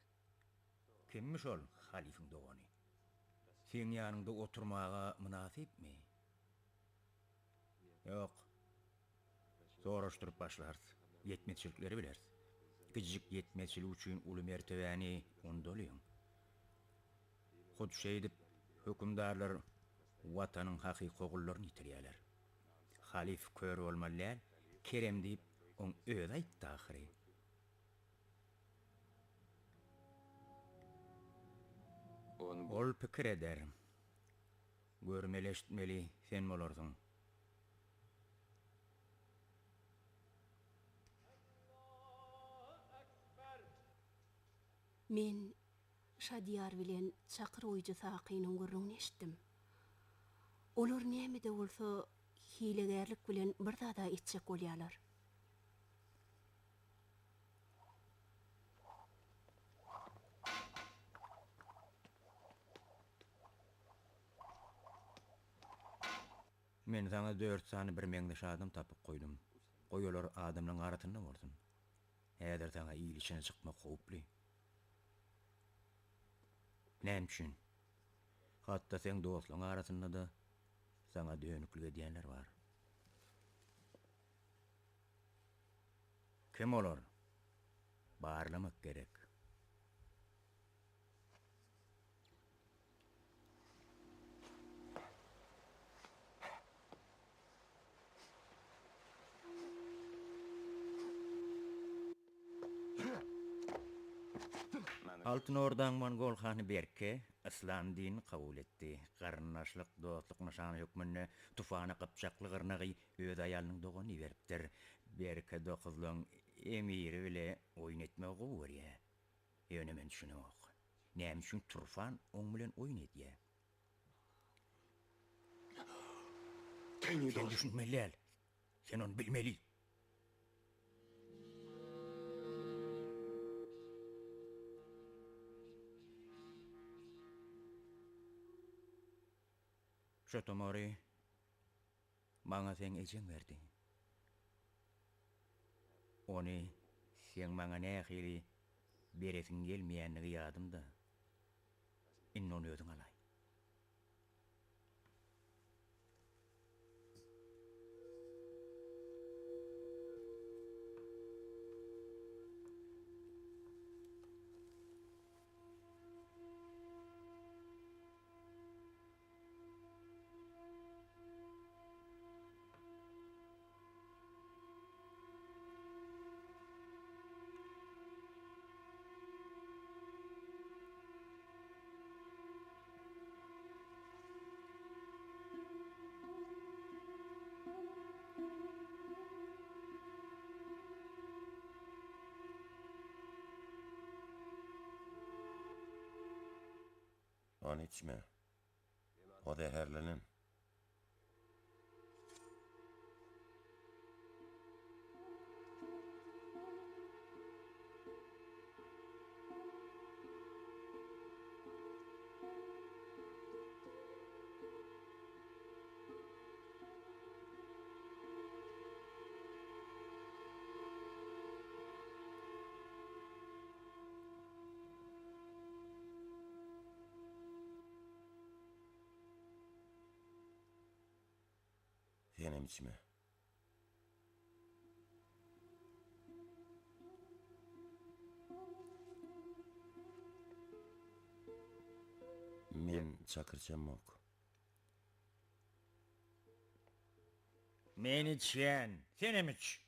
Kimmiş ol halyfyň dogany? Seň ýanyňda oturmaga mynasypmy? Ýok. Soraşdyryp başlarys. Ýetmezçilikleri bileris. Kiçijik ýetmezçilik üçin uly mertebäni undalyň. Hut şeýdip, hökümdarlar Watanyň hakyky ogullaryny ýitirýärler. Halyf kör bolmaly däl, kerem diýip, oň özi aýtdy ahyry. Ol pikir eder. Görmeli-eşitmeli sen bolarsyň. Men Şadyýar bilen çakyr guýujy Sakynyň gürrüňini eşitdim. Olar näme-de bolsa hilegärlik bilen bir zad-a etjek bolýarlar. Men saňa dört sany birmeňzeş adam tapyp goýdum. Goý olar adamlaň arasynda bolsun. Häzir saňa il içine çykmak howply. Näme üçin? Hatda seň dostlaň arasynda-da saňa dönüklik edýänler bar. Kim olar? Barlamak gerek. Altyn Ordaň mongol hany Berke yslam dinini kabul etdi. Garyndaşlyk, dostluk nyşany hökmünde Tufana gypjakly gyrnagy öz aýalynyň doganyny iberipdir. Berke dokuzlaň emiri bile oýun etmegi gowy görýär. Ýöne men düşünemok. Näme üçin Turfan oň bilen oýun edýär? Sen düşünmeli däl. Sen ony bilmeli. Şu tumary maňa seň ejeň berdi. Ony seň maňa nähili beresiň gelmeýändigi ýadymda. Indi ony özüň alaý. Ony içme. O zäherlenen. Senem içme. Men çakyr içemok. Men içýän, senem iç.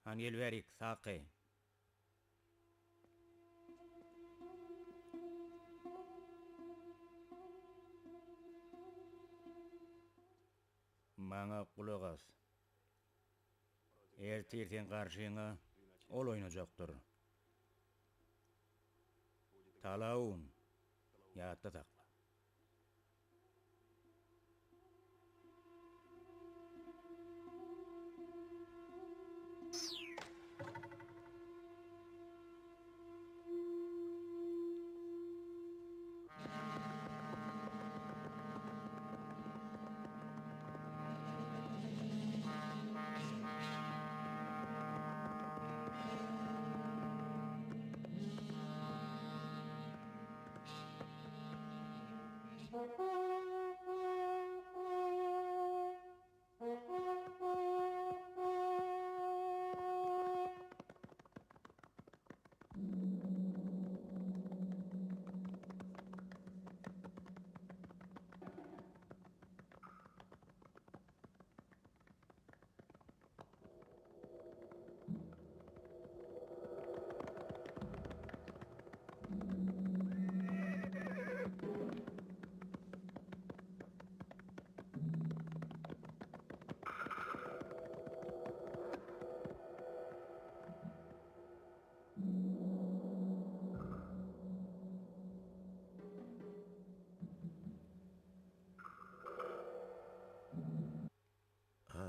Han gel bärik, Saky. Maňa gulak as. Ertir seň garşyňa ol oýnajakdyr. Talaun, ýatda sakla.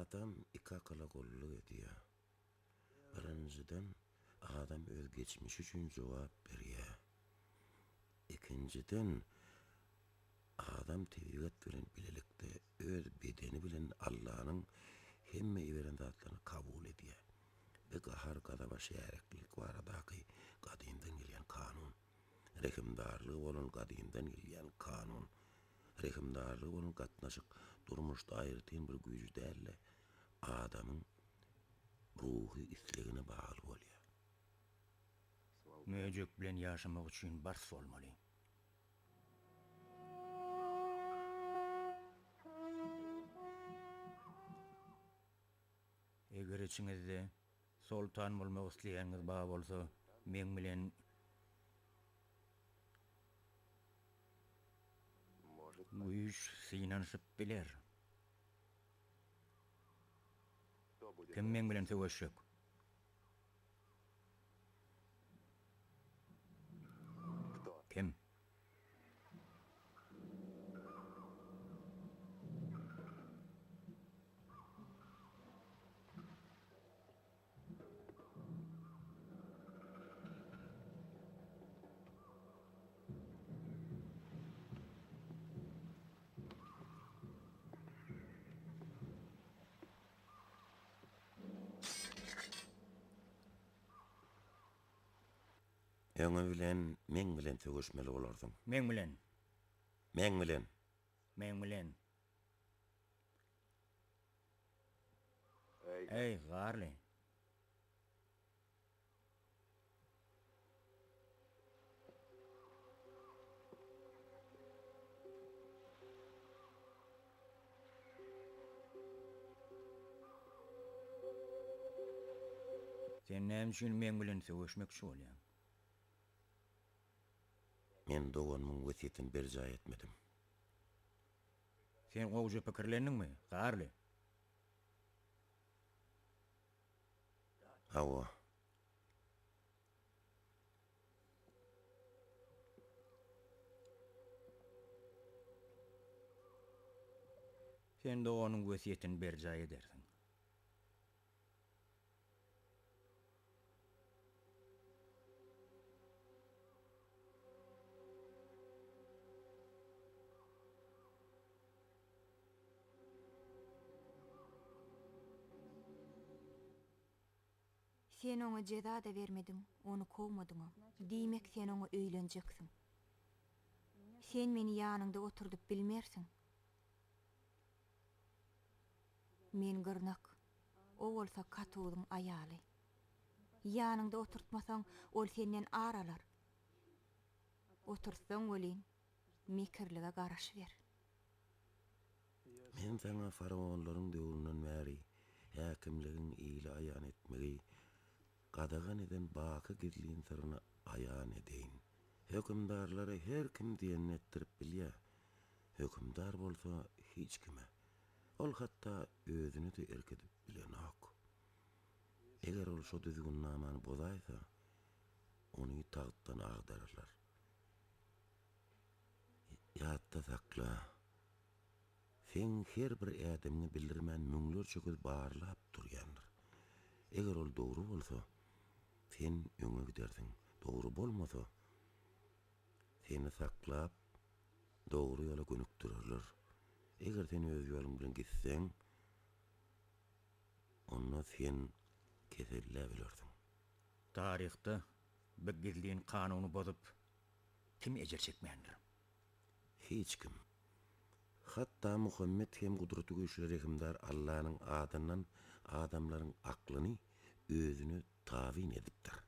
Adam iki akyla gulluk edýär. Birinjiden, adam öz geçmişi üçin jogap berýär. Ikinjiden, adam tebigat bilen bilelikde öz bedeni bilen Allanyň hemme iberen zatlaryny kabul edýär. Bu gahar-gazaba şäriklilik baradaky gadymdan gelýän kanun. Rehimdarlygy bolan gadymdan gelýän kanun. Rehimdarlygy bolan gatnaşyk durmuşda aýratyn bir güýji däl-de, adamyň ruhy islegine bagly bolýar. Möjek bilen ýaşamak üçin bars bolmaly. Eger içiňizde soltan bolmak isleýäniňiz bar bolsa, meň bilen güýç synanyşyp biler. Kim meň bilen söweşjek? Kim? Öňi bilen meň bilen söweşmeli bolarsyň. Meň bilen. Meň bilen. Meň bilen. Eý, Garly! Sen näme üçin meň bilen söweşmekçi bolýaň? Men doganymyň wesýetini berjaý etmedim. Sen gowuja pikirlendiňmi, Garly? Hawa. Sen doganyň wesýetini berjaý edersiň. Sen oňa jeza-da bermediň, ony kowmadyňam. Diýmek, sen oňa öýlenjeksiň. Sen meni ýanyňda oturdyp bilmersiň. Men gyrnak, o bolsa Katuzyň aýaly. Ýanyňda oturtmasaň, ol senden ar alar. Oturtsaň welin, mekirlige garaşyber. Men saňa faraonlaryň döwründen bäri häkimligiň ile aýan etmegi gadagan eden baky gizlin syryny aýan edeýin. Hökümdarlara her kim diýenini etdirip bilýär, hökümdar bolsa hiç kime. Ol hatda özüne-de erk edip bilenok. Eger ol şo düzgünnamany bozaýsa, ony tagtdan agdararlar. Ýatda sakla, seň her bir ädimiňi bildirmän müňlerçe göz barlap durýandyr. Eger ol dogry bolsa, sen öňe gidersiň, dogry bolmasa, seni saklap, dogry ýola gönükdirerler. Eger sen öz ýoluň bilen gitseň, onda sen keselläp ölersiň. Taryhda bu gizlin kanuny bozup, kim ejir çekmändir? Hiç kim. Hatda Muhammet hem Gudratygüýçli Rehimdar Allanyň adyndan adamlaryň aklyny özüne tabyn edipdir.